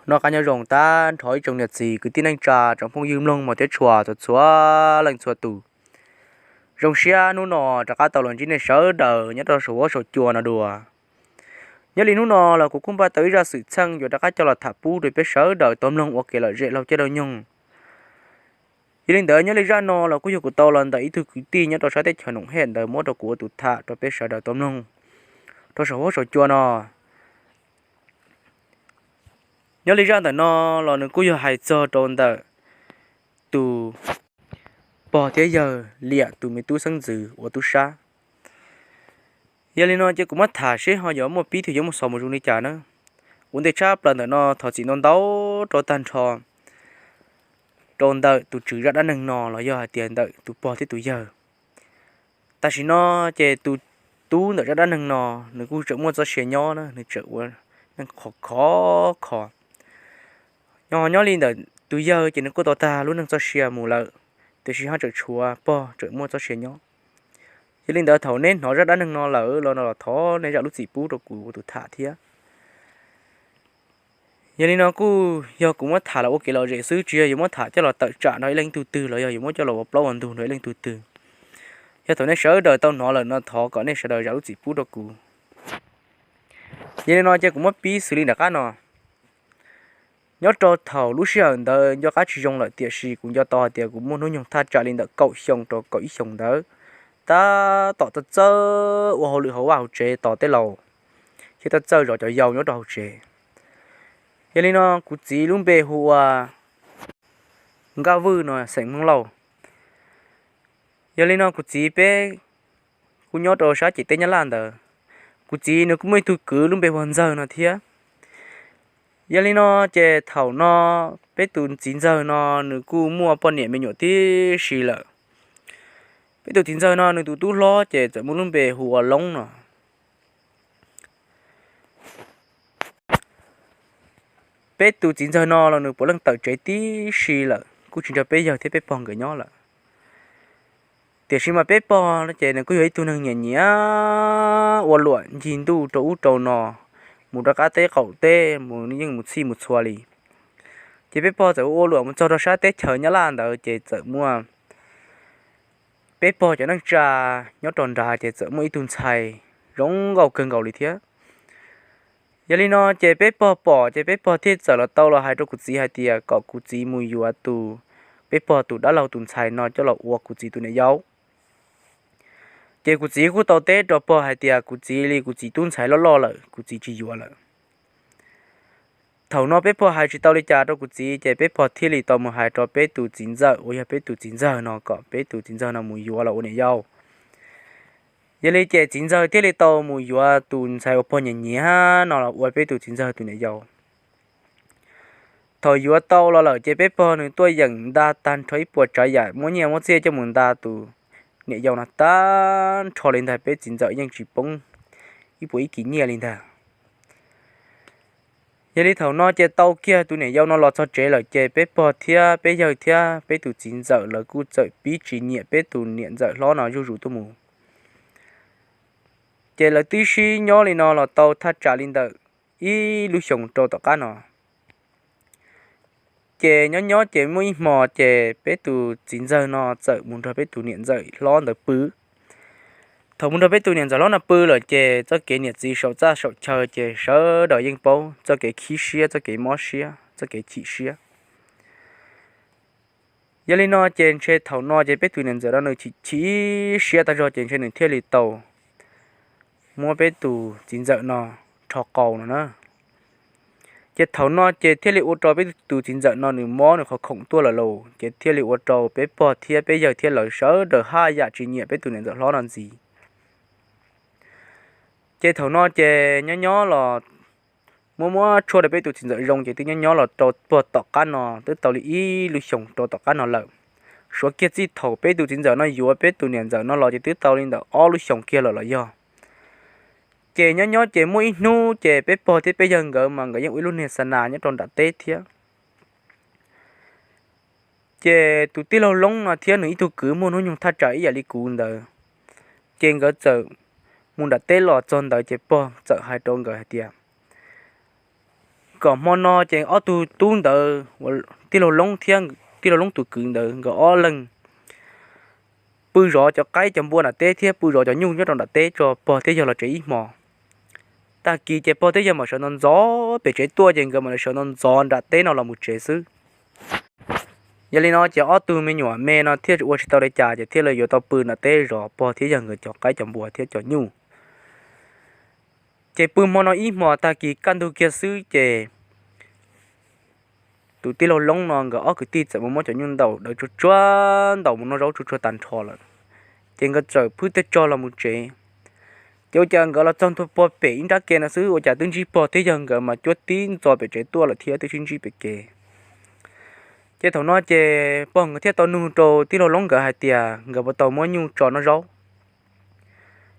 Noj qab nyob zoo tag nrho ib tsoom niam txiv kwv tij neej tsa tsoom phooj ywg mloog mos thiab tshua txhua txhua leej txhua tus. Zoo siab hnub no rov qab tau los ntsib nej sawv daws nyob rau saum huab saum cua no dua. Nyob li hnub no los kuv kuj npaj tau ib zaj xwm txheej yuav rov qab coj los tham pub rau peb sawv daws tau mloog ua kev lom zem laug caij laug nyoog. Yog li ntawd nyob li zaj no los kuj yog kuv tau los ntawm ib tug kwv tij nyob rau sab teb chaws Noom Hej ntawd muab rau kuv ua tus tham rau peb sawv daws tau mloog rau saum huab saum cua no. Nyob li zaj ntawm no los nws kuj yog hais txog rau ntawm tus pog thiab yawg liam tus me tub xeeb ntxwv ua tub sab. Yog li no ces kuv muab tham seb ho yuav muaj pib thiab yuav muaj xov mus zoo li cas na. Ua ntej tshaj plaws ntawm no thov txim ntau ntau rau tag nrho rau ntawm tus tswv zaj dab neeg no los yog hais tias ntawm tus pog thiab tus yawg. Tam sim no ces tus tub ntawm zaj dab neeg no nws kuj tseem muaj txoj sia nyob na, nws tseem ua neej khov khov kho. Nyob nyob li ntawm tus yawg ces nws kuj tau tag lub neej txoj sia mus lawm, tiam sis ho tseem tshuav pog tseem muaj txoj sia nyob. Yog li ntawd thaum neb hnov zaj dab neeg no lawm los no los thov nej zam lub txim pub rau kuv ua tus tham thiab. Yog li no kuj yog kuv muab tham los ua kev lom zem xwb, tsis yog yuav muab tham coj los tawm tsam nrog ib leej tug twg los yog yuav muab coj los ua plaub ua ntug nrog ib leej tug twg. Yog thaum nej sawv daws tau hnov lawm no thov kom nej sawv daws zam lub txim pub rau kuv. Yog li no ces kuv muab pib xws li nram qab no. Nyob rau thaum lub sij hawm ntawd nco qab tsis zoo lawm, tiam sis kuv nco tau hais tias kuv muaj hnub nyoog thaj tsam li ntawm kaum xyoo rau kaum ib xyoos ntawd, tab tom txawj txawj ua hauj lwm hauv vaj hauv tsev tos tej laus, thiab txawj txawj zov cov yau nyob rau hauv tsev. Yog li no kuv txiv lub npe hu ua Nkaj Vwj no xeem Hmoob Lauj. Yog li no kuv txiv peb kuj nyob rau sab ciam teb Nyab Laj ntawd. Kuv txiv nws kuj muaj ib tug kwv lub npe hu ua Ntxawg no thiab. Yog li no ces thaum no peb tus txiv Ntxawg no nws kuj muaj poj niam me nyuam tib si lawm. Peb tus txiv Ntxawg no nws tus tub hlob ces txawm muaj lub npe hu ua Loob no. Peb tus txiv Ntxawg no los nws puav leej tawm tsev tib si lawm, kuj tsis nrog peb yawg thiab peb pog nkawd nyob lawm. Tiam sis mas peb pog ces nws kuj yog ib tug neeg nyiam nyiam ua luam ncig ntuj rau ub rau no, mus rau qab teb qaum teb, mus yeej mus txhij mus txhua li. Ces peb pog txawm ua luam mus txog rau sab teb chaws Nyab Laj ntawd ces txawm muaj peb pog cov neej tsa nyob rau nrad ces txawm muaj ib tug ntxhais zoo nkauj kawg nkaus li thiab. Yog li no ces peb pog pom ces peb pog thiaj txawm los tau los hais rau kuv txiv hais tias kom kuv txiv mus yuav tus, peb pog tus dab laug tus ntxhais no coj los ua kuv txiv tus niam yau. Ces kuv txiv kuj tau teb rau pog hais tias kuv txiv li kuv txiv tub ntxhais loj loj lawm, kuv txiv tsis yuav lawm. Thaum no peb pog hais tsis tau li cas rau kuv txiv ces peb pog thiaj li tau mus hais rau peb tus txiv ntxawm uas yog peb tus txiv ntxawg no kom peb tus txiv ntxawg no mus yuav los ua niam yau. Yog li ces txiv ntxawg thiaj li tau mus yuav tus ntxhais uas pog nyiam nyiam no los ua peb tus txiv ntxawg tus niam yau. Thaum yuav tau los lawm ces peb pog nws tuaj yeem nta tag nrho ib puas tsav yam muab nyiaj muab txiaj coj mus nta tus niam yau no tag nrho li ntag, peb txiv ntxawm yeej tsis poob ib puas ib kis nyiaj li ntag. Yog li thaum no ces tau kiag tus niam yau no los txog tsev lawm ces peb pog thiab peb yawg thiab peb tus txiv ntxawm lawv kuj txawm pib tsis nyiam peb tus niam ntxawm hlob no zuj zus tuaj mus. Ces lawv twb sib nyob li no los tau thaj tsam li ntawm ib lub xyoos rau tom qab no. Ces nyob nyob ces muaj ib hmo ces peb tus txiv ntxawg no txawm mus nrog peb tus niam ntxawm hlob ntawd pw. Thaum mus nrog peb tus niam ntxawm hlob no pw lawm ces txoj kev niam txiv saum txaj saum chaw ces sawv daws yeej paub txoj kev khib siab, txoj kev mob siab, txoj kev chim siab. Yog li no ces ntshe thaum no ces peb tus niam ntxawm no nws chim chim siab tag zog ces ntshe nws thiaj li tau muab peb tus txiv ntxawm no rho qau no na. Ces thaum no ces thiaj li ua rau peb tus txiv ntxawm no nws mob nws qhov khoom tuaj lawm lauj, ces thiaj li ua rau peb pog thiab peb yawg thiab lawv sawv daws haj yam tsis nyiam peb tus niam ntxawm hlob no ntxiv. Ces thaum no ces nyob nyob los muab muab tshuaj rau peb tus txiv ntxawm zoo ces twb nyob nyob los rau puag tom qab no twb tau li ib lub xyoos rau tom qab no lawm. Suav kiag txij thaum peb tus txiv ntxawm no yuav peb tus niam ntxawm no los ces twb tau li ntawm ob lub xyoos kiag lawm los yog. Ces nyob nyob ces muaj ib hnub ces peb pog thiab peb yawg nkawd mas nkawd yeej ua ib lub niag xa nas nyob rau nram teb thiab. Ces tus tij laug Loob no thiab nws ib tug kwv muaj hnub nyoog thaj tsam ib yam li kuv ntawd, ces nkawd txawm mus nram teb los txog ntawd ces pog txawm hais rau nkawd hais tias, Kom hmo no ces ob tug tub ntawd, tij laug Loob thiab tij laug Loob tus kwv ntawd nkawd ob leeg pw zov cov qaib cov npua nram teb thiab pw zov cov nyuj nyob rau nram teb tso, pog thiab yawg los tsev ib hmo. Tag kis ces pog thiab yawg mam sawv ntxov ntxov pem tsev tuaj ces nkawd mam li sawv ntxov ntxov nram teb no los mus tsev xwb. Yog li no ces ob tug me nyuam me no thiaj ua tsis tau li cas ces thiaj li yuav tau pw nram teb zov pog thiab yawg nkawd cov qaib cov npua thiab cov nyuj. Ces pw hmo no ib hmos tag kis kaj ntug kiag xwb ces tus tij laug Loob no nkawd ob kwv tij txawm mus muab cov nyuj ntaus dawb tsuag tsuag, ntaus mus noj zaub tsuag tsuag tag nrho lawm. Ces nkawd txawm phwb tej tsog los mus tsev. Ces ua cas nkawd los txog ntua pog pem ib nrab ke no xwb ua cas twb ntsib pog thiab yawg nkawd mas cuab tib ntxo pem tsev tuaj lawm thiab twb sib ntsib pem kev. Ces thaum no ces pog nkawd thiaj tau nug rau tij laug Loob nkawd hais tias nkawd puas tau muab nyuj tso noj zaub.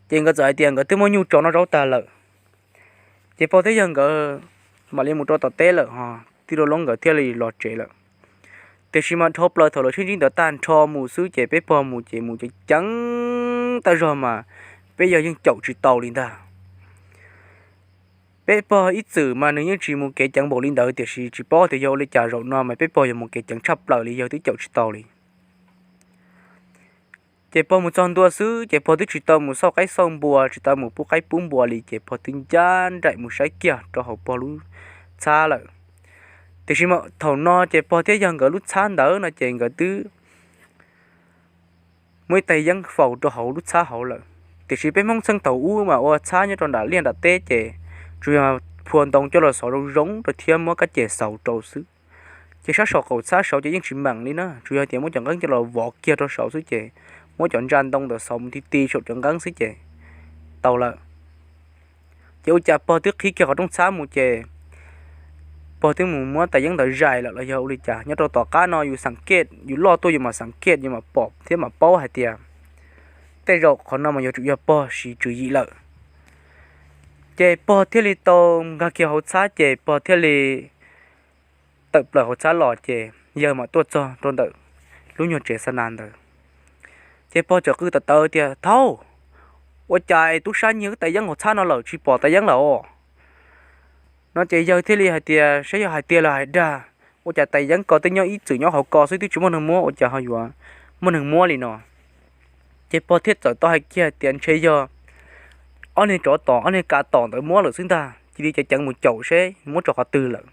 Ces nkawd txawm hais tias nkawd twb muab nyuj tso noj zaub tag lawm. Ces pog thiab yawg nkawd mam li mus rau tom teb lawm ho tij laug Loob nkawd thiaj li los tsev lawm. Tiam sis mas dhau plaws thaum lawv sib ntsib ntawd tag nrho mus xwb ces peb pog mus ces mus ceev ceev tag zog mas peb yawg yeej caum tsis tau li ntag. Peb pog ib txwm mas nws yeej tsis mus kev ceev npaum li ntawd tiam sis tsis paub tias yog ua li cas zaum no mas peb pog yog mus kev ceev tshaj plaws li yawg twb caum tsis tau li. Ces pog mus txog ntua xwb ces pog twb tsis tau mus xauj qaib xauj npua tsis tau mus pub qaib pub npua li ces pog twb ncaj nraim mus saib kiag rau hauv pog lub txhab lawm. Tiam sis mas thaum no ces pog thiab yawg nkawd lub txhab ntawd no ces nkawd twb muaj ib tais yeeb faus rau hauv lub txhab hauv lawm. Tiam sis peb Hmoob txheej thaum ub mas ua txhab nyob rau nram liaj nram teb ces tsuas yog phua ntoo coj los xov zoo zoo rau thiab muab kab ces xauv rau xwb. Ces sab saum qaum txhab saud ces yeej tsis meem li na, tsuas yog tias muab cov nqeeb coj los vov kiag rau saud xwb ces muab cov ntsa ntoo ntawd xauv mus ti ti saum cov nqeeb xwb ces tau lawm. Ces ua cas pog twb qhib kiag qhov rooj txhab mus ces pog twb mus muab tais yeeb ntawd zais lawm los yog ua li cas. Nyob rau tom qab no yus xeem kej, yus loj tuaj yus mam xeem kej yus mam pom thiab mam paub hais tias tej zaum qhov no mas yuav tsum yog pog siv tswv yim lawm. Ces pog thiaj li tau nkag kiag hauv txhab ces pog thiaj li tawm plaws hauv txhab los ces yawg mam tuaj txog rau ntawm lub nyuag tsev xa nas ntawd. Ces pog txawm qw tawv tawv tias, Thaub, ua cas es tub sab nyiag wb tais yeeb hauv txhab no lawm tsis pom tais yeeb lawm os? No ces yawg thiaj li hais tias, Saib yog hais tiag los hais dag, ua cas tais yeeb ko twb nyob ib txwm nyob hauv ko xwb twb tsis muaj neeg muab ua cas ho yuav muaj neeg muab li no? Ces pog thiaj txawm tau hais kiag tias, Ntshe yog ob niag tsov tom ob niag kav tom ntawd muab lawm xwb ntag, cia li ceev ceev mus caum seb muab tso qhov twg lawm.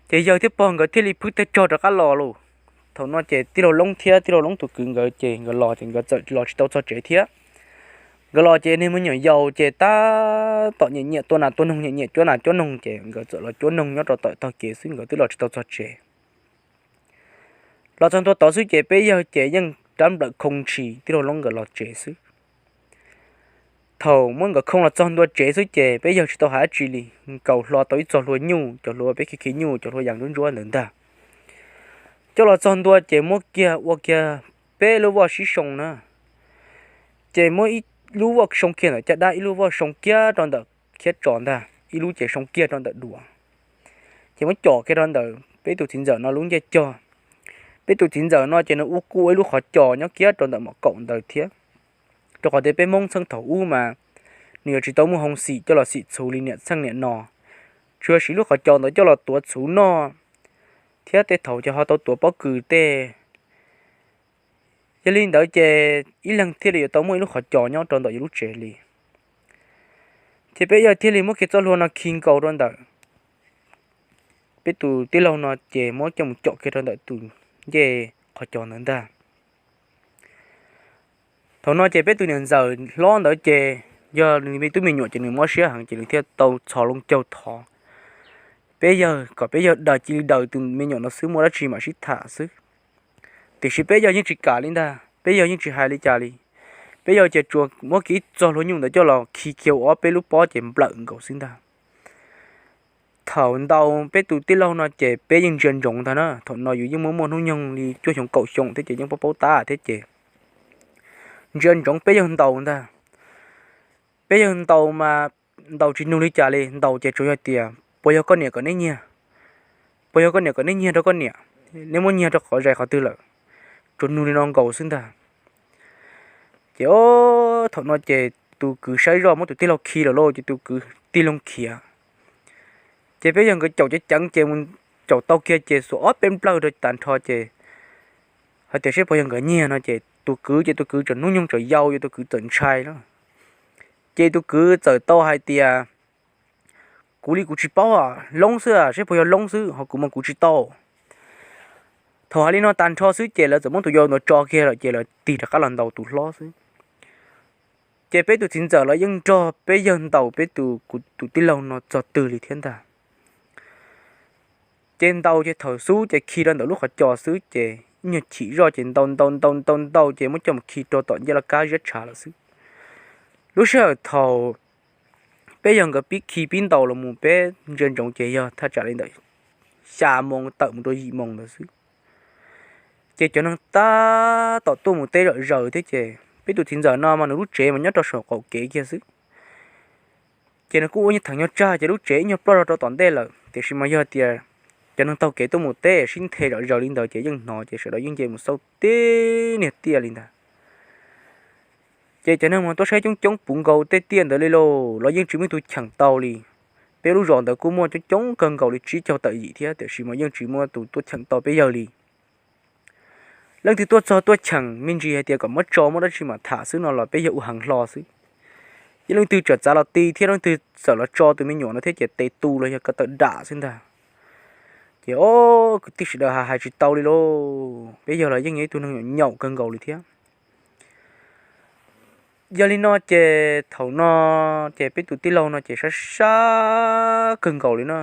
Ces yawg thiab pog nkawd thiaj li phwb tej tsog rov qab los lauj. Thaum no ces tij laug Loob thiab tij laug Loob tus kwv nkawd ces nkawd los ces nkawd txawm los tsis tau txog tsev thiab. Nkawd los ces niag me nyuam yaus ces tab tom nyiam nyiam tua nas tua noog, nyiam nyiam cuab nas cuab noog ces nkawd txawm los cuab noog nyob rau tom tog kev xwb, nkawd twb los tsis tau txog tsev. Los txog ntua tod xwb ces peb yawg ces yeej rab nplawm khoo ntshis tij laug Loob nkawd los tsev xwb. Thaum muab nkawd khoo los txog ntua tsev xwb ces peb yawg tsis tau hais dab tsi li, nkaus hlo tau ib txog hlua nyuj, cov hlua peb khi khi nyuj, cov hlua yas ntsuab ntsuab ntawd ntag. Coj los txog ntua ces muab kiag ua kiag peb lub voj sib soo na. Ces muab ib lub voj soo kiag ntawm caj dab, ib lub voj soo kiag rau ntawm khiab tso ntag, ib lub ces soo kiag rau ntawm duav. Ces muab com kiag rau ntawm peb tus txiv ntxawm no lub ncej cog. Peb tus txiv ntxawm no ces nws ua kuj ua ib lub qhov cos nyob kiag rau ntawm mom kaum ntawd thiab. Rau qhov tias peb Hmoob txheej thaum ub mas nws yuav tsis tau muaj hoo xim coj los xim txhuv li niam txheej niam no, tsuas yog siv lub qhov cos ntawd coj los tuav txhuv noj, thiab tej thaum ces ho tau tuav pob kws tej. Yog li ntawd ces ib leeg thiaj li yuav tau muaj ib lub qhov cos nyob rau ntawm yus lub tsev li. Ces peb yawg thiaj li muab kiag txoj hlua no khi nkaus rau ntawm peb tus tij laug no ces muab coj mus com kiag rau ntawm tus ncej qhov cos ntawd ntag. Thaum no ces peb tus niam ntxawm hlob ntawd ces yog nws me tub me nyuam ces nws mob siab heev ces nws thiaj tau txhos loo caug thov peb yawg kom peb yawg daws, cia li daws tus me nyuam no xwb, muaj dab tsi mam sib tham xwb. Tiam sis peb yawg yeej tsis kam li ntag, peb yawg yeej tsis hais li cas li. Peb yawg ces tsuas muab kiag ib txog hlua nyuj ntawd coj los khi kiag ua ob peb lub pob ces nplawm nkaus xwb ntag. Thaum ntaus peb tus tij laug no ces peb yeej ntsia ntsoov ntag na, thaum no yus yeej muaj muaj hnub nyoog li cuaj xyoo kaum xyoo thiab ces yeej paub paub tab thiab ces ntsia ntsoov peb yawg ntaus ntag. Peb yawg ntaus mas ntaus tsis nug li cas li, ntaus ces tsuas yog tias, Puas yog koj niam kom neb nyiag? Puas yog koj niam kom neb nyiag rau koj niam? Neb muab nyiag rau qhov zais qhov twg lawm? Tsuas nug li no nkaus xwb ntag. Ces o, thaum no ces tus kwv saib zoj muab tus tij laug khi lawm lauj, ces tus kwv tig loo khiav. Ces peb yawg nkawd caum ceev ceev ces mus caum tau kiag ces xuas ob peb nplawg rau tag nrho ces hais tias seb puas yog nkawd nyiag no ces tus kwv ces tus kwv tseem hnub nyoog tseem yau, tus kwv txawm ntshai lawm. Ces tus kwv txawm tau hais tias, kuv li kuv tsis paub, Loob xwb, seb puas yog Loob xwb, ho kuv mas kuv tsis tau. Thaum hais li no tag nrho xwb ces lawv txawm muab tus yau ntawd tso kiag lawm ces lawv tig rov qab los ntaus tus hlob xwb. Ces peb tus txiv ntxawm los yeej nrog peb yawg ntaus peb tus, kuv tus tij laug no txog twg li thiab ntag. Ces ntaus ces thaum xub ces khi rau ntawm lub qhov cos xwb ces ib nyuag chim zoj ces ntaus ntaus ntaus ntaus ntaus ces muab coj mus khi rau tom ncej laj kab ziab tshav lawm xwb. Lub sij hawm thaum peb yawg nkawd pib khi pib ntaus los mus peb ntsia ntsoov ces yog thaj tsam li ntawm xya moo tawm mus rau yim moo ntawd xwb. Ces cov neeg tab tom tuaj mus teb zom zaws thiab ces peb tus txiv ntxawm no mas nws lub tsev mas nyob rau saum qaum kev kiag xwb. Ces nws kuj ua nyuag theem nyuag tsag ces lub tsev ib nyuag ploj zog rau tom ntej lawm tiam sis mas yog tias cov neeg taug kev tuaj mus teb sib nthe zom zaws li ntawd ces yeej hnov ces sawv daws yeej nce mus xauj tib niag tiaj li ntag. Ces cov neeg mas tuaj saib coob coob puv nkaus tej tiaj ntawd li lauj los yeej tsis muaj ib tug cheem tau li. Peb lub zos ntawd kuj muaj coob coob kawg nkaus li tsib caug tawm yim thiab tiam sis mas yeej tsis muaj tus tuaj cheem tau peb yawg li. Leej twg tuaj txog tuaj cheem me ntsis hais tias kom muab tso muab dab tsi mam tham xwb no los peb yawg ua heev hlo xwb. Yog leej twg txawm txav los ti thiab leej twg txawm los tso tus me nyuam no thiab ces tes tu los yog ko taw dam xwb ntag. Ces o, kwv tij sawv daws hais hais tsis tau li lauj, peb yawg los yeej yog ib tug neeg nyaum nyaum kawg nkaus li thiab. Yog li no ces thaum no ces peb tus tij laug no ces sab sab kawg nkaus li na.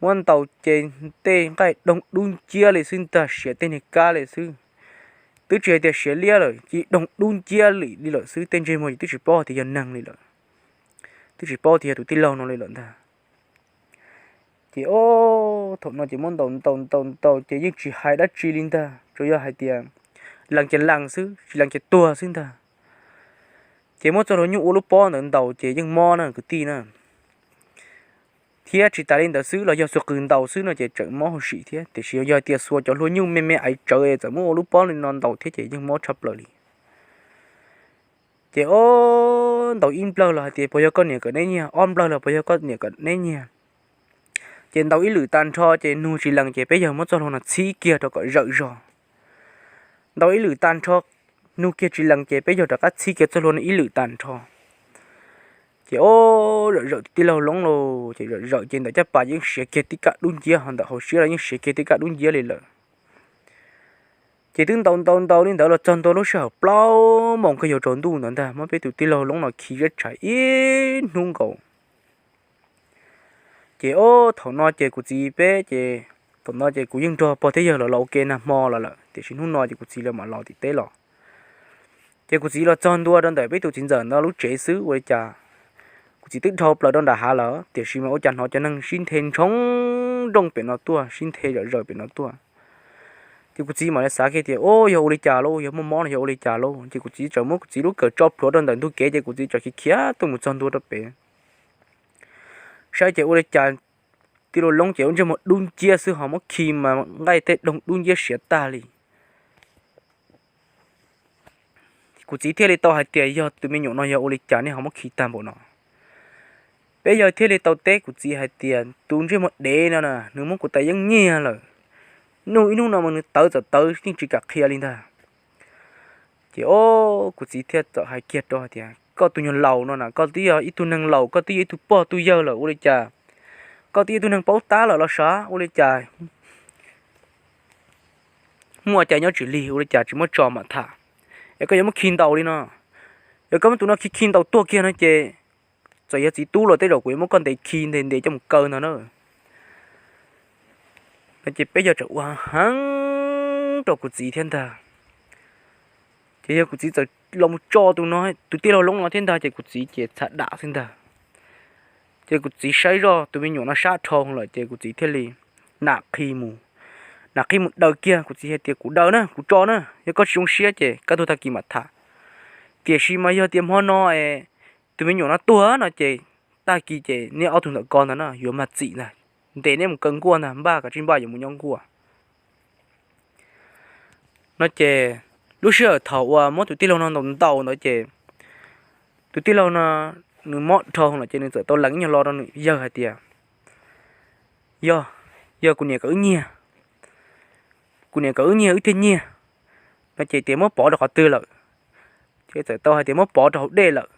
Muab ntaus ces tej nqaij doog dub nciab li xwb ntag, siav tej niag kab li xwb. Twb tsis hais tias siav liab lawm, cia li doog dub nciab li lawm xwb, tej ntsej muag ces twb tsis paub tias yog neeg li lawm, twb tsis paub tias yog tus tij laug no li lawm ntag. Ces o, thaum no ces muab ntaus ntaus ntaus ntaus ces yeej tsis hais dab tsi li ntag, tsuas yog hais tias lees ces lees xwb, tsis lees ces tuag xwb ntag. Ces muab txoj hlua nyuj ua lub pob ntawd ntaus ces yeej mob na kwv tij na. Thiab tsis tas li ntawd xwb los yog xuas qws ntaus xwb no ces tseem mob huv si thiab, tiam sis yog tias xuas cov hlua nyuj me me aiv tsawv es txawm muab ua lub pob li no ntaus thiab ces yeej mob tshaj plaws li. Ces o, ntaus ib nplawg los hais tias puas yog koj niam kom neb nyiag, ob nplawg los puas yog koj niam kom neb nyiag. Ces ntaus ib lwm tag nrho ces nug tsis lees ces peb yawg muab txoj hlua no txhib kiag rau kom zawm zog. Ntaus ib lwm tag nrho, nug kiag tsis lees ces peb yawg rov qab txhib kiag txoj hlua no ib lwm tag nrho. Ces o, zawm zawm tus tij laug Loob lauj, ces zawm zawm ces ntawm caj pas yeej siav kiag tib kaj dub nciab, ho ntawm hauv siab los yeej siav kiag tib kaj dub nciab li lawm. Ces twb ntaus ntaus ntaus li ntawd los txog ntua lub sij hawm plaub moos kawg yuav tsaus ntuj ntawd ntag, muab peb tus tij laug Loob no khi ziab tshav ib hnub nkaus. Ces o, thaum no ces kuv txiv peb ces, thaum no ces kuv yeej nrog pog thiab yawg los los ua ke nag hmo los lawm, tiam sis hnub no ces kuv txiv lawv mam los tim teb los. Ces kuv txiv los txog ntua rau ntawm peb tus txiv ntxawm ntawd lub tsev xwb ua li cas, kuv txiv twb dhau plaws rau nram hav lawm, tiam sis mas ua cas hnov cov neeg sib nthe ntshoo nrooj pem no tuaj, sib nthe zom zaws pem no tuaj. Ces kuv txiv mam li xav kiag tias, o, yog ua li cas lauj, yog muaj mob no yog ua li cas lauj? Ces kuv txiv txawm muab kuv txiv lub kawm tso plhuav rau ntawm ntug kev ces kuv txiv txawm khiav khiav tuaj mus txog ntua rau pem. Saib ces ua li cas tij laug Loob ces ua ntsej muag dub nciab xwb, ho muab khi mas nqaij tej doog dub nciab siav tag li. Kuv txiv thiaj li tau hais tias yog tus me nyuam no yog ua li cas nej ho muab khi tag npaum no. Peb yawg thiaj li tau teb kuv txiv hais tias tus ntsej muag dev no na nws muab kuv tais yeeb nyiag lawm. Nug ib hnub no mas nws tawv txawm tawv yeej tsis kam qhia li ntag. Ces o, kuv txiv thiaj txawm hais kiag rau hais tias koj tus nyuag laus no na, koj twb yog ib tug neeg laus, koj twb yog ib tug pog tug yawg lawm ua li cas, koj twb yog ib tug neeg paub tab lawm los sav ua li cas muaj cai nyob tsis lig ua li cas tsis muab tso mam tham, es koj yuav muab khi ntaus li no. Yog koj muab tus no khi khi ntaus tuag kiag no ces txawm yog txiv tub los tej zaum kuv yuav muab koj ntes khi ntes ntes coj mus kaw ntag na. No ces peb yawg txawm ua heev rau kuv txiv thiab ntag. Ces yog kuv txiv txawm los mus tso tus no, tus tij laug Loob no thiab ntag ces kuv txiv ces txhav dam xwb ntag. Ces kuv txiv saib zoj tus me nyuam no sab dhau lawm ces kuv txiv thiaj li nam qhi mus, nam qhi mus daws kiag. Kuv txiv hais tias kuv daws na, kuv tso na, yog koj tsis zoo siab ces kaj ntug tag kis mam tham. Tiam sis mas yog tias hmo no es tus me nyuam no tuag no ces tag kis ces neb ob tug ntawm ko ntag na yuav mag txim ntag, ntes neb mus kaw nkuaj ntag, npaj kav tsij npaj yuav mus nyob nkuaj. No ces lub sij hawm thaum uas muab tus tij laug no ntaus ntaus ntawd ces tus tij laug no nws mob dhau lawm ces nws txawm tau lees ib nyuag lo rau nws yawg hais tias Yog, yog kuv niam kom wb nyiag, kuv niam kom wb nyiag wb thiaj nyiag no ces tias muab pov rau qhov twg lawm, ces txawm tau hais tias muab pov rau hauv dej lawm.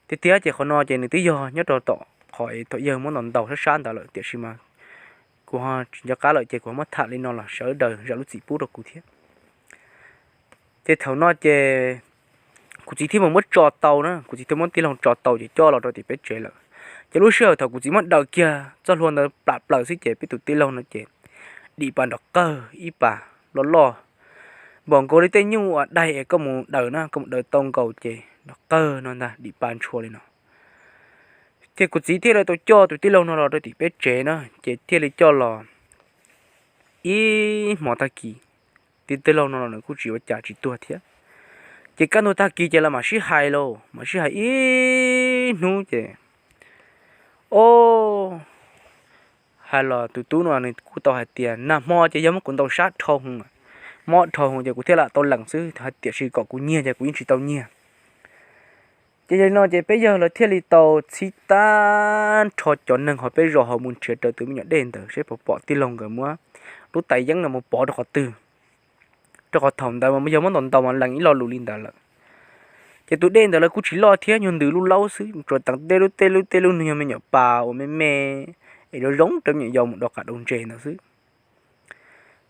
Tiag tiag ces qhov no ces nws twb yog nyob rau tom qhov thaum yawg muab ntaus ntaus sab sab ntawd lawm, tiam sis mas kuv ho tsis nco qab lawm ces kuv ho muab tham li no los sawv daws zam lub txim pub rau kuv thiab. Ces thaum no ces kuv txiv thiaj mus muab tso tau na, kuv txiv thiaj muab tij laug tso tau ces coj los rau tim peb tsev lawm. Ces lub sij hawm thaum kuv txiv muab daws kiag txoj hlua ntawd plam plaws xwb ces peb tus tij laug no ces dim pas nrov qawg ib pas loj loj, npaum nkaus li tej nyuj uas daig es koj mus daws na, koj mus daws tau nkaus ces nrov qawg no ntag, dim pas ntshua li no. Ces kuv txiv thiaj li tau coj tus tij laug no los rau tim peb tsev na, ces thiaj li coj los ib hmo tag kis, tus tij laug no los nws kuj tsis ua cas tsis tuag thiab. Ces kaj ntug tag kis ces lawv mam sib hais lauj, mam sib hais ib hnub ces, o, hais los tus tub no nws kuj tau hais tias nag hmo ces yog muab kuv ntaus sab dhau hwv, mob dhau hwv ces kuv thiaj lam tau lees xwb, tiam sis kom kuv nyiag ces kuv yeej tsis tau nyiag. Ces yog li no ces peb yawg lawv thiaj li tau txhib tag nrho cov neeg hauv peb zos hauv mus nrhiav raws tus me nyuam dej ntawd seb puas pom tij laug nkawd muab lub tais yeeb no mus pov rau qhov twg, rau qhov thaum ntawd mas yog muab ntaus ntaus mas lees ib lo lus li ntawd lawm. Ces tus dej ntawd lawv kuj tsis loj thiab, nyuag ntws lub laub xwb, tsuas teev tej lub tej lub tej lub nws yog me nyuam pas uas me me es zoo zoo rau me nyuam yaus mus dau qav dau ntses ntawd xwb.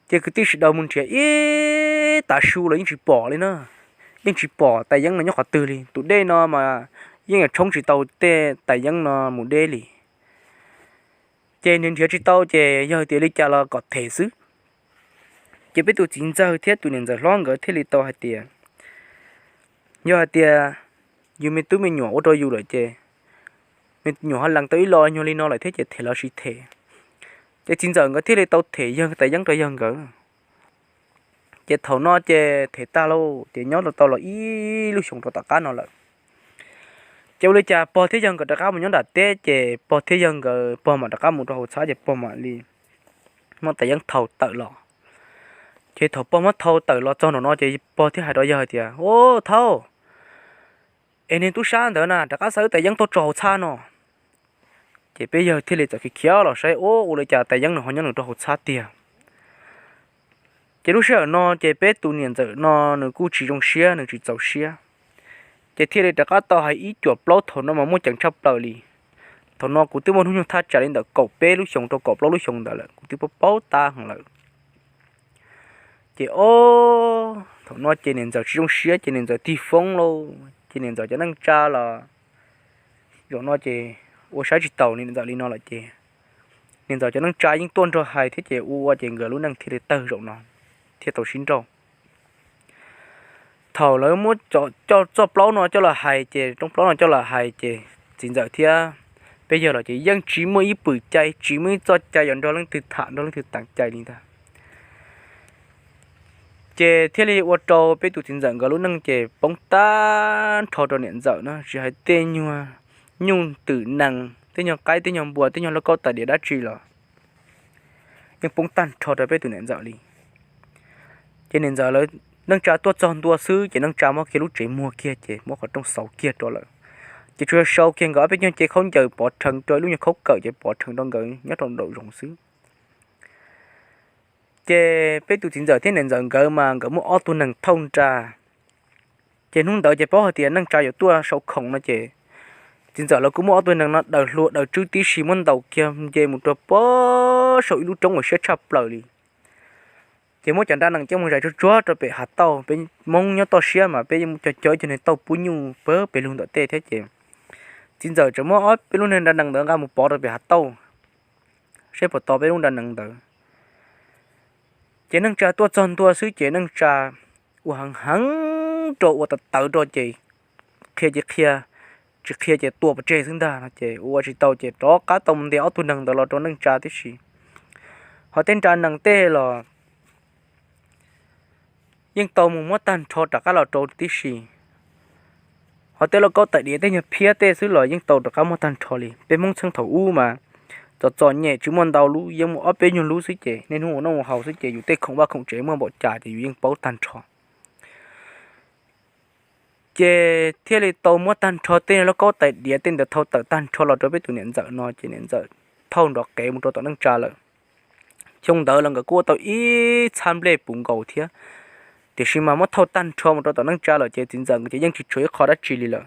Ces kwv tij sawv daws mus nrhiav ib tav su los yeej tsis pom li na, yeej tsis pom tais yeeb no nyob qhov twg li. Tus dej no mas yeej yuav tshoob tsis tau tej tais yeeb no mus deb li. Ces nrhiav nrhiav tsis tau ces yog tias li cas los kom them xwb. Ces peb tus txiv ntxawg thiab tus niam ntxawm hlob nkawd thiaj li tau hais tias, yog hais tias yus me tub me nyuam ua rau yus lawm ces me nyuam ho lees tau ib lo nyuag li no lawm thiab ces them los sis them. Ces txiv ntxawm nkawd thiaj li tau them yawg tais yeeb rau yawg nkawd. Ces thaum no ces them tag lauj, ces nyob rau tau los ib lub xyoos rau tom qab no lawm. Ces ua li cas pog thiab yawg nkawd rov qab mus nyob nram teb, ces pog thiab yawg nkawd, pog mam rov qab mus rau hauv txhab, ces pog mam li muab tais yeeb thau tawm los. Ces thaum pog muab thau tawm los txog nraum no ces pog thiaj hais rau yawg hais tias, Au, thaub, es niag tub sab ntawd na rov qab xa wb tais yeeb tuaj tso hauv txhab no. Ces peb yawg thiaj li txawm khiav khiav los saib, ua ua li cas tais yeeb nws ho nyob nws rau hauv txhab tiag. Ces lub sij hawm no ces peb tus niam ntxawm no nws kuj tsis zoo siab, nws tsis txaus siab, ces thiaj li rov qab tau hais ib cuam plaub, thaum no mas muaj ceem tshaj plaws li. Thaum no kuv twb muaj hnub nyoog thaj tsam li ntawm kaum peb lub xyoos rau kaum plaub lub xyoos ntawd lawm, kuv twb paub paub tab heev lawm. Ces o, thaum no ces niam ntxawm tsis zoo siab ces niam ntxawm tig foob lauj, ces niam ntxawm cov neej tsa los zaum no ces ua saib tsis taus niam ntxawm li no lawm ces niam ntxawm cov neej tsa yeej tuaj nrog hais thiab ces ua ua ces nkawd lub neej thiaj li tawg zaum no, thiaj tau sib nrauj. Thaum lawv muab coj txoj plaub no coj los hais ces, rooj plaub no coj los hais ces txiv ntxawm thiab peb yawg los ces yeej tsis muaj ib pwm cai, tsis muaj ib txoj cai yuav nrog leej twg tham nrog leej twg teev cai li ntag. Ces thiaj li ua rau peb tus txiv ntxawm nkawd lub neej ces poob tag nrho rau niam ntxawm na, tsis hais tej nyuag nyuj twm nees, tej nyuag qaib, tej nyuag npua, tej nyuag lauj kaub tais diav dab tsi los yeej poob tag nrho rau peb tus niam ntxawm li. Ces niam ntxawm lawv neej tsa tuaj txog ntua xwb ces neej tsa muab kiag lub tsev muag kiag ces muab qhov rooj xauv kiag rau lawm. Ces tsuas yog sau kiag nkawd ob peb nyuag cev khaub ncaws pov rheev rau ib lub nyuag khaub kawm ces pov rheev rau nkawd nyob rau nraum zoov xwb. Ces peb tus txiv ntxawm thiab niam ntxawm nkawd mas nkawd muaj ob tug nees thauj nra. Ces hnub ntawd ces paub hais tias neej tsa yuav tuaj sau khoom no ces txiv ntxawm lawv kuj muab ob tug nees no daws hlua daws tswb tib si muab ntaus kiag nce mus rau pem saum ib lub roob uas siab tshaj plaws li. Ces muab cov nra nees coj mus zais tsuag tsuag rau pem hav tauj, peb Hmoob nyob toj siab mas peb yeej cog cog ib co niag tauj pub nyuj pem pem lug ntawm tej thiab ces txiv ntxawm tseem muab ob peb lub niag nra nees ntawd nqa mus pov rau pem hav tauj, saib puas to peb lub nra nees ntawd. Ces neej tsa tuaj txog ntua xwb ces neej tsa ua heev heev rau ua tawv tawv rau ces qhia ces qhia, tsis qhia ces tua pov tseg xwb ntag no ces ua tsis tau ces rov qab tau mus ntes ob tug nees ntawd los rau neej tsa tib si. Ho tej nra nees tej los yeej tau mus muab tag nrho rov qab los rau tib si. Ho tej lauj kaub tais diav tej nyuag phiab tej xwb los yeej tau rov qab muab tag nrho li. Peb Hmoob txheej thaum ub mas txom txom nyem tsis muaj ntau lub, yeej muaj ob peb nyuag lub xwb ces niaj hnub ua noj ua haus xwb ces yus tej khoom vaj khoom tsev muaj npaum cas ces yus yeej paub tag nrho. Ces thiaj li tau muab tag nrho tej lauj kaub tais diav tej ntawd thau tawm tag nrho los rau peb tus niam ntxawm no ces niam ntxawm thauj nrov qev mus rau tom neej tsa lawm. Xyoo ntawd los nkawd kuj ua tau ib txhab nplej puv nkaus thiab, tiam sis mas muab thauj tag nrho mus rau tom neej tsa lawm ces txiv ntxawm nkawd ces yeej tsis tshuav ib qho dab tsi li lawm.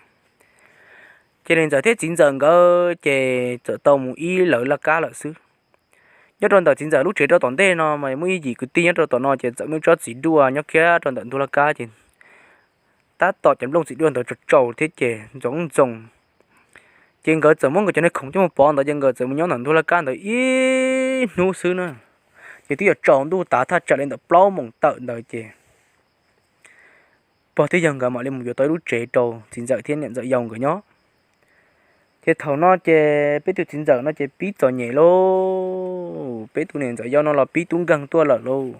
Ces niam ntxawm thiab txiv ntxawm nkawd ces txawm tau mus ib lawv laj kab lawm xwb. Nyob rau ntawm txiv ntxawm lub tsev rau tom ntej no mas muaj ib yim kwv tij nyob rau tom no ces txawm muaj ib tsob txiv duaj nyob kiag rau ntawm ntug laj kab ces tab tom cov nplooj txiv duaj ntawd tsaus tsaus thiab ces ntxoov ntxoo. Ces nkawd txawm muab nkawd cov niag khoom coj mus pov ntawd ces nkawd txawm mus nyob ntawm ntug laj kab ntawd ib hnub xwb na. Ces twb yuav tsaus ntuj tas thaj tsam li ntawm plaub moos tawm ntawd ces pog thiab yawg nkawd mam li mus yuav tau ib lub tsev rau txiv ntxawm thiab niam ntxawm yau nkawd nyob. Ces thaum no ces peb tus txiv ntxawm no ces pib txom nyem lauj, peb tus niam ntxawm yau no los pib tub nkeeg tuaj lawm lauj.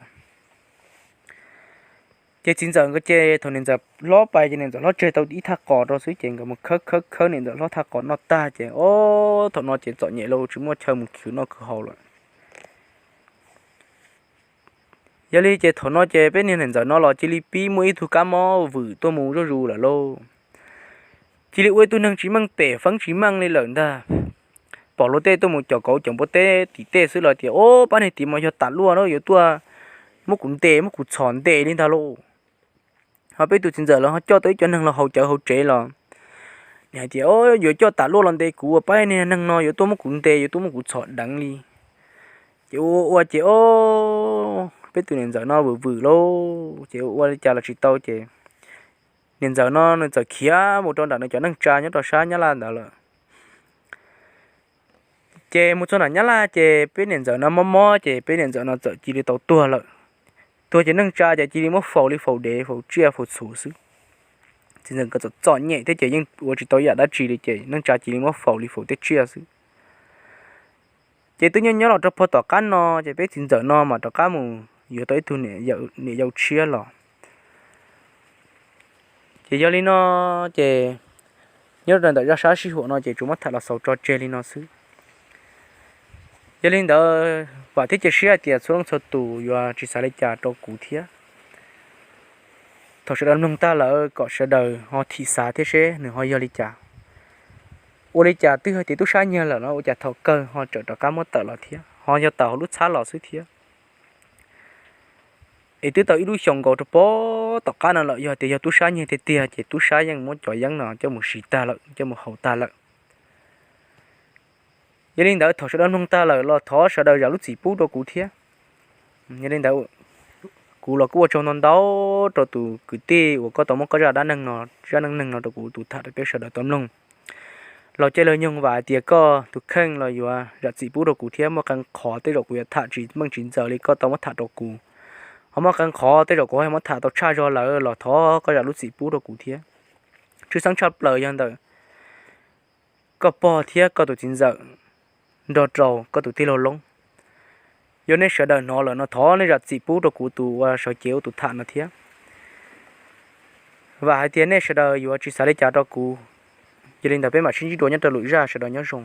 Ces txiv ntxawm nkawd ces thaum niam ntxawm hlob pais ces niam ntxawm hlob tseg tau ib thaj qos rau xwb ces nkawd mus khawb khawb khawb niam ntxawm hlob thaj qos noj tag ces o, thaum no ces txom nyem lauj tsis muaj chaw mus khwv noj khwv haus lawm. Yog li ces thaum no ces peb niag niam ntxawm no los cia li pib muaj ib tug kab mob vwm tuaj mus zuj zus lawm lauj. Cia li ua ib tug neeg tsis meej pem feeb tsis meej li lawm ntag. Pom luag tej tuaj mus cov kauv cov npua teb tim tej xwb los tias, o, pab niag tim mas yog tas luaj na, yuav tuaj muab kuv ntes muab kuv txhom ntes li ntag lauj. Ho peb tus txiv ntxawm los ho coj tau ib co neeg los haus cawv hauv tsev los nws hais tias, o, yuav coj tas luaj los ntes kuv, pab niag neeg no yuav tuaj muab kuv ntes yuav tuaj muab kuv txhom deev li. Ces ua ua ces o, peb tus niam ntxawm no vwm vwm lauj ces ua ua li cas los tsis tau ces niam ntxawm no nws txawm khiav mus rau nram nws cov neej tsa nyob rau sab Nyab Laj ntawd lawm. Ces mus txog nram Nyab Laj ces peb niam ntxawm no mob mob ces peb niam ntxawm no txawm cia li tau tuag lawm. Tuag ces neej tsa ces cia li muab faus li faus dev faus tsiaj faus txhu xwb. Txiv ntxawm nkawd txom txom nyem thiab ces yeej ua tsis tau ib yam dab tsi li ces neej tsa cia li muab faus li faus tej tsiaj xwb. Ces twb nyob nyob los rau puag tom qab no ces peb txiv ntxawm no mam rov qab mus yuav tau ib tug niam yau tshiab los. Ces yog li no ces nyob rau ntawm zaj sab sij huam no ces tsuas muab tham los xaus tso tseg li no xwb. Yog li ntawd vam thiab cia siab hais tias txhua leej txhua tus yuav tsis xav li cas rau kuv thiab. Thaum sawv daws mloog tag lawm kom sawv daws ho thim xav thiab seb nws ho yog li cas. Ua li cas twb hais tias tub sab nyiag lawm no ua cas thaum kawg ho tseem rov qab muab tawm los thiab, ho yog tawm hauv lub txhab los xwb thiab. Es twb tau ib lub xyoos nkaus rau puag tom qab no lawm, yog tias yog tub sab nyiag tiag tiag ces tub sab yeej muab cov yeeb no coj mus siv tag lawm, coj mus haus tag lawm. Yog li ntawd thaum sawv daws mloog tag lawm los thov sawv daws zam lub txim pub rau kuv thiab. Yog li ntawd kuv los kuj ua tsaug ntau ntau rau tus kwv tij uas koj tau muab koj zaj dab neeg no, zaj neej neeg no rau kuv tus tham rau peb sawv daws tau mloog. Los caij los nyoog vam hais tias koj tus kheej los yuav zam txim pub rau kuv thiab, muaj qee qhov tej zaum kuv yuav tham tsis meej tsis ntxaws li koj tau muab tham rau kuv. Ho muaj qee qhov tej zaum kuv ho muab tham tau tshaj zog lawm los thov koj zam lub txim pub rau kuv thiab. Tshwj xeeb tshaj plaws yog ntawm koj pog thiab koj tus txiv ntxawm nrog rau koj tus tij laug Loob. Yog nej sawv daws hnov lawm no thov nej zam txim pub rau kuv tus uas sawv cev ua tus tham no thiab. Vam hais tias nej sawv daws yuav tsis xav li cas rau kuv. Yog li ntawd peb mam sib ntsib dua nyob rau lwm zaj, sawv daws nyob zoo.